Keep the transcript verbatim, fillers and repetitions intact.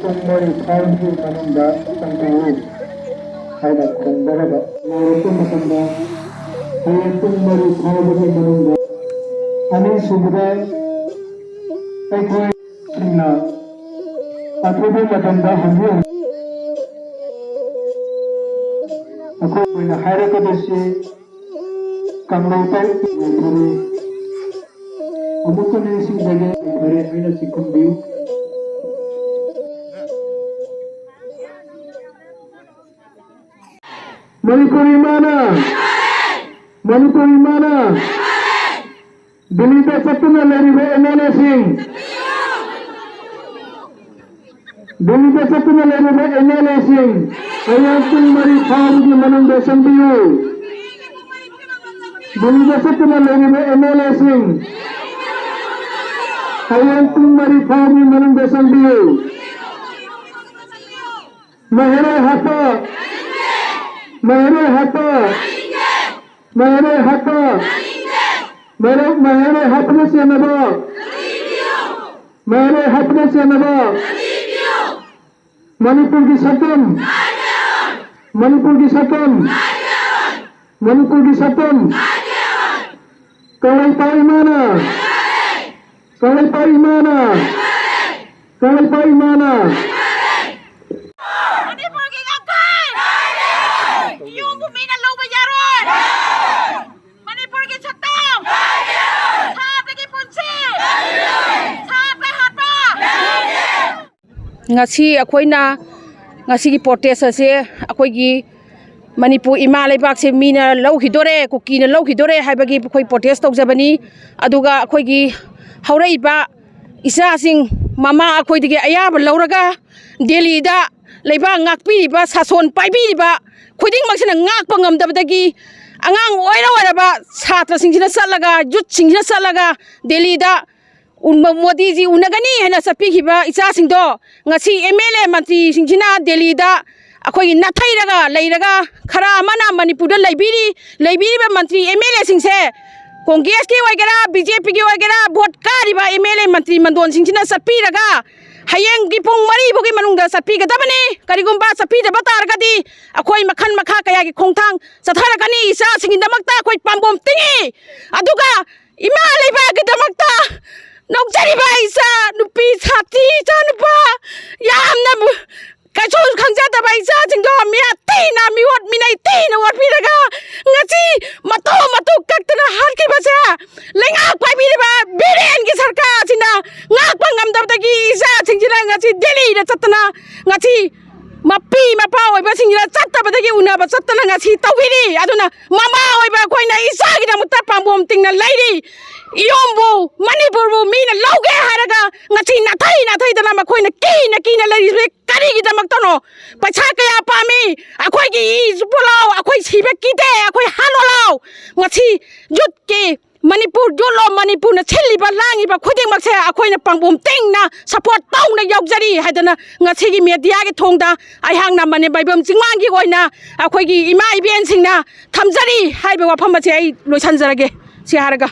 ꯄꯨꯡ ꯃꯔꯤ ꯐꯥꯎꯕꯒꯤ ꯃꯅꯨꯡꯗ ꯆꯪꯕꯤꯌꯨ ꯍꯥꯏꯅ ꯈꯣꯡꯗꯔꯒ ꯂꯥꯎꯔꯛꯄ ꯃꯇꯝꯗ, ꯍꯌꯦꯡ ꯄꯨꯡ ꯃꯔꯤ ꯐꯥꯎꯕꯒꯤ ꯃꯅꯨꯡꯗ ꯑꯅꯤꯁꯨꯕꯗ ꯑꯩꯈꯣꯏꯁꯤꯡꯅ ꯑꯊꯨꯕ ꯃꯇꯝꯗ ꯍꯟꯕꯤꯌꯨ꯫ ꯑꯩꯈꯣꯏꯅ ꯍꯥꯏꯔꯛꯀꯗꯣꯏꯁꯤ ꯀꯪꯂꯩꯄꯥꯛ ꯌꯥꯏꯐꯔꯦ꯫ ꯑꯃꯨꯛꯀ ꯅꯤꯡꯁꯤꯡꯖꯒꯦ, ꯌꯥꯏꯐꯔꯦ ꯍꯥꯏꯅ ꯆꯤꯡꯈꯨꯝꯕꯤꯌꯨ꯫ ꯃꯅꯤꯄꯨꯔ ꯏꯃꯥꯅ, ꯃꯅꯤꯄꯨꯔ ꯏꯃꯥꯅ ꯗꯤꯜꯂꯤꯗ ꯆꯠꯇꯨꯅ ꯂꯩꯔꯤꯕ ꯑꯦꯝ ꯑꯦꯜ ꯑꯦꯁꯤꯡ, ꯗꯤꯜꯂꯤꯗ ꯆꯠꯇꯨꯅ ꯂꯩꯔꯤꯕ ꯑꯦꯝ ꯑꯦꯜ ꯑꯦꯁꯤꯡ ꯍꯌꯦꯡ ꯄꯨꯡ ꯃꯔꯤ ꯐꯥꯎꯕꯒꯤ ꯃꯅꯨꯡꯗ ꯆꯪꯕꯤꯌꯨ꯫ ꯗꯤꯜꯂꯤꯗ ꯆꯠꯇꯨꯅ ꯂꯩꯔꯤꯕ ꯑꯦꯝ ꯑꯦꯜ ꯑꯦꯁꯤꯡ ꯍꯌꯦꯡ ꯄꯨꯡ ꯃꯔꯤ ꯐꯥꯎꯕꯒꯤ ꯃꯅꯨꯡꯗ ꯆꯪꯕꯤꯌꯨ꯫ ꯃꯍꯩꯔꯣꯏ ꯍꯥꯠꯄ, ꯃꯍꯩꯔꯣꯏ ꯍꯥꯠꯄ, ꯃꯍꯩꯔꯣꯏ ꯍꯥꯠꯄ, ꯃꯍꯩꯔꯣꯏ, ꯃꯍꯩꯔꯣꯏ ꯍꯥꯠꯄꯅ ꯆꯦꯟꯅꯕ, ꯃꯍꯩꯔꯣꯏ ꯍꯥꯠꯄꯅ ꯆꯦꯟꯅꯕ ꯃꯅꯤꯄꯨꯔꯒꯤ ꯁꯛꯇꯝ, ꯃꯅꯤꯄꯨꯔꯒꯤ ꯁꯛꯇꯝ, ꯃꯅꯤꯄꯨꯔꯒꯤ ꯁꯛꯇꯝ, ꯀꯪꯂꯩꯄꯥꯛ ꯏꯃꯥꯅ, ꯀꯪꯂꯩꯄꯥꯛ ꯏꯃꯥꯅ, ꯀꯪꯂꯩꯄꯥꯛ ꯏꯃꯥꯅ꯫ ꯃꯅꯤꯄꯨꯔꯒꯤ ꯉꯥꯛꯄꯤ! ꯌꯨꯝꯕꯨ ꯃꯤꯅ ꯂꯧꯕ ꯌꯥꯔꯣꯏ! ꯃꯅꯤꯄꯨꯔꯒꯤ ꯁꯛꯇꯝ! ꯁꯥꯇ꯭ꯔꯒꯤ ꯄꯨꯟꯁꯤ! ꯁꯥꯇ꯭ꯔ ꯍꯥꯠꯄ! ꯉꯁꯤ ꯑꯩꯈꯣꯏꯅ ꯉꯁꯤꯒꯤ ꯄ꯭ꯔꯣꯇꯦꯁ ꯑꯁꯦ ꯑꯩꯈꯣꯏꯒꯤ ꯃꯅꯤꯄꯨꯔ ꯏꯃꯥ ꯂꯩꯕꯥꯛꯁꯦ ꯃꯤꯅ ꯂꯧꯈꯤꯗꯣꯔꯦ, ꯀꯨꯀꯤꯅ ꯂꯧꯈꯤꯗꯣꯔꯦ ꯍꯥꯏꯕꯒꯤ ꯑꯩꯈꯣꯏ ꯄ꯭ꯔꯣꯇꯦꯁ ꯇꯧꯖꯕꯅꯤ꯫ ꯑꯗꯨꯒ ꯑꯩꯈꯣꯏꯒꯤ ꯍꯧꯔꯛꯏꯕ ꯏꯆꯥꯁꯤꯡ, ꯃꯃꯥ ꯑꯩꯈꯣꯏꯗꯒꯤ ꯑꯌꯥꯕ ꯂꯧꯔꯒ ꯗꯦꯜꯂꯤꯗ ꯂꯩꯕꯥꯛ ꯉꯥꯛꯄꯤꯔꯤꯕ, ꯁꯥꯁꯣꯟ ꯄꯥꯏꯕꯤꯔꯤꯕ ꯈꯨꯗꯤꯡꯃꯛꯁꯤꯅ ꯉꯥꯛꯄ ꯉꯝꯗꯕꯗꯒꯤ ꯑꯉꯥꯡ ꯑꯣꯏꯔ ꯑꯣꯏꯔꯕ ꯁꯥꯇ꯭ꯔꯁꯤꯡꯁꯤꯅ ꯆꯠꯂꯒ, ꯌꯨꯠꯁꯤꯡꯁꯤꯅ ꯆꯠꯂꯒ ꯗꯦꯜꯂꯤꯗ ꯎꯟꯕ ꯃꯣꯗꯤꯖꯤ ꯎꯅꯒꯅꯤ ꯍꯥꯏꯅ ꯆꯠꯄꯤꯈꯤꯕ ꯏꯆꯥꯁꯤꯡꯗꯣ ꯉꯁꯤ ꯑꯦꯝ ꯑꯦꯜ ꯑꯦ ꯃꯟꯇ꯭ꯔꯤꯁꯤꯡꯁꯤꯅ ꯗꯦꯜꯂꯤꯗ ꯑꯩꯈꯣꯏꯒꯤ ꯅꯥꯊꯩꯔꯒ ꯂꯩꯔꯒ ꯈꯔ ꯑꯃꯅ ꯃꯅꯤꯄꯨꯔꯗ ꯂꯩꯕꯤꯔꯤ꯫ ꯂꯩꯕꯤꯔꯤꯕ ꯃꯟꯇ꯭ꯔꯤ ꯑꯦꯝ ꯑꯦꯜ ꯑꯦꯁꯤꯡꯁꯦ ꯀꯣꯡꯒ꯭ꯔꯦꯁꯀꯤ ꯑꯣꯏꯒꯦꯔꯥ, ꯕꯤ ꯖꯦ ꯄꯤꯒꯤ ꯑꯣꯏꯒꯦꯔꯥ, ꯚꯣꯠ ꯀꯥꯔꯤꯕ ꯑꯦꯝ ꯑꯦꯜ ꯑꯦ ꯃꯟꯇ꯭ꯔꯤ ꯃꯟꯗꯣꯟꯁꯤꯡꯁꯤꯅ ꯆꯠꯄꯤꯔꯒ ꯍꯌꯦꯡꯒꯤ ꯄꯨꯡ ꯃꯔꯤ ꯐꯥꯎꯒꯤ ꯃꯅꯨꯡꯗ ꯆꯠꯄꯤꯒꯗꯕꯅꯤ꯫ ꯀꯔꯤꯒꯨꯝꯕ ꯆꯠꯄꯤꯗꯕ ꯇꯥꯔꯒꯗꯤ ꯑꯩꯈꯣꯏ ꯃꯈꯜ ꯃꯈꯥ ꯀꯌꯥꯒꯤ ꯈꯣꯡꯊꯥꯡ ꯆꯠꯊꯔꯛꯀꯅꯤ꯫ ꯏꯆꯥꯁꯤꯡꯒꯤꯗꯃꯛꯇ ꯑꯩꯈꯣꯏ ꯄꯥꯝꯕꯣꯝ ꯇꯤꯡꯉꯤ꯫ ꯑꯗꯨꯒ ꯏꯃꯥ ꯂꯩꯕꯥꯛꯀꯤꯗꯃꯛꯇ ꯅꯣꯛꯆꯔꯤꯕ ꯏꯆꯥ ꯅꯨꯄꯤ ꯁꯥꯊꯤ, ꯏꯆꯥ ꯅꯨꯄꯥ ꯌꯥꯝꯅ ꯀꯩꯁꯨ ꯈꯪꯖꯗꯕ ꯏꯆꯥꯁꯤꯡꯗꯣ ꯃꯤꯌꯥ ꯊꯤꯅ, ꯃꯤꯑꯣꯠ ꯃꯤꯅꯩ ꯊꯤꯅ ꯑꯣꯠꯄꯤꯔꯒ ꯉꯁꯤ ꯃꯇꯨ ꯃꯇꯨ ꯀꯛꯇꯅ ꯍꯥꯠꯈꯤꯕꯁꯦ ꯂꯩꯉꯥꯛ ꯄꯥꯏꯕꯤꯔꯤꯕ ꯕꯤꯔꯦꯟꯒꯤ ꯁꯔꯀꯥꯔꯁꯤꯅ ꯉꯥꯛꯄ ꯉꯝꯗꯕꯗꯒꯤ ꯏꯆꯥꯁꯤꯡꯁꯤꯅ ꯉꯁꯤ ꯗꯦꯜꯂꯤꯗ ꯆꯠꯇꯅ ꯉꯁꯤ ꯃꯄꯤ ꯃꯄꯥ ꯑꯣꯏꯕꯁꯤꯡꯁꯤꯅ ꯆꯠꯇꯕꯗꯒꯤ ꯎꯅꯕ ꯆꯠꯇꯅ ꯉꯁꯤ ꯇꯧꯕꯤꯔꯤ꯫ ꯑꯗꯨꯅ ꯃꯃꯥ ꯑꯣꯏꯕ ꯑꯩꯈꯣꯏꯅ ꯏꯆꯥꯒꯤꯗꯃꯛꯇ ꯄꯥꯝꯕꯣꯝ ꯇꯤꯡꯅ ꯂꯩꯔꯤ꯫ ꯏꯌꯣꯝꯕꯨ, ꯃꯅꯤꯄꯨꯔꯕꯨ ꯃꯤꯅ ꯂꯧꯒꯦ ꯍꯥꯏꯔꯒ ꯉꯁꯤ ꯅꯥꯊꯩ ꯅꯥꯊꯩꯗꯅ ꯃꯈꯣꯏꯅ ꯀꯤꯅ ꯀꯤꯅ ꯂꯩꯔꯤꯁꯦ ꯀꯔꯤꯒꯤꯗꯃꯛꯇꯅꯣ? ꯄꯩꯁꯥ ꯀꯌꯥ ꯄꯥꯝꯃꯤ? ꯑꯩꯈꯣꯏꯒꯤ ꯏ ꯄꯨꯂꯥꯎ, ꯑꯩꯈꯣꯏ ꯁꯤꯕ ꯀꯤꯗꯦ, ꯑꯩꯈꯣꯏ ꯍꯥꯠꯂꯣ ꯂꯥꯎ꯫ ꯉꯁꯤ ꯌꯨꯠꯀꯤ ꯃꯅꯤꯄꯨꯔ ꯌꯣꯜꯂꯣ, ꯃꯅꯤꯄꯨꯔꯅ ꯁꯤꯜꯂꯤꯕ ꯂꯥꯡꯉꯤꯕ ꯈꯨꯗꯤꯡꯃꯛꯁꯦ ꯑꯩꯈꯣꯏꯅ ꯄꯥꯝꯕꯣꯝ ꯇꯤꯡꯅ ꯁꯄꯣꯔꯠ ꯇꯧꯅ ꯌꯥꯎꯖꯔꯤ ꯍꯥꯏꯗꯅ ꯉꯁꯤꯒꯤ ꯃꯦꯗꯤꯌꯥꯒꯤ ꯊꯣꯡꯗ ꯑꯩꯍꯥꯛꯅ ꯃꯅꯤ-, ꯃꯥꯏꯕꯝ ꯆꯤꯡꯃꯥꯡꯒꯤ ꯑꯣꯏꯅ ꯑꯩꯈꯣꯏꯒꯤ ꯏꯃꯥ ꯏꯕꯦꯟꯁꯤꯡꯅ ꯊꯝꯖꯔꯤ ꯍꯥꯏꯕ ꯋꯥꯐꯝ ꯑꯁꯦ ꯑꯩ ꯂꯣꯏꯁꯤꯟꯖꯔꯒꯦ꯫ ꯁꯤ ꯍꯥꯏꯔꯒ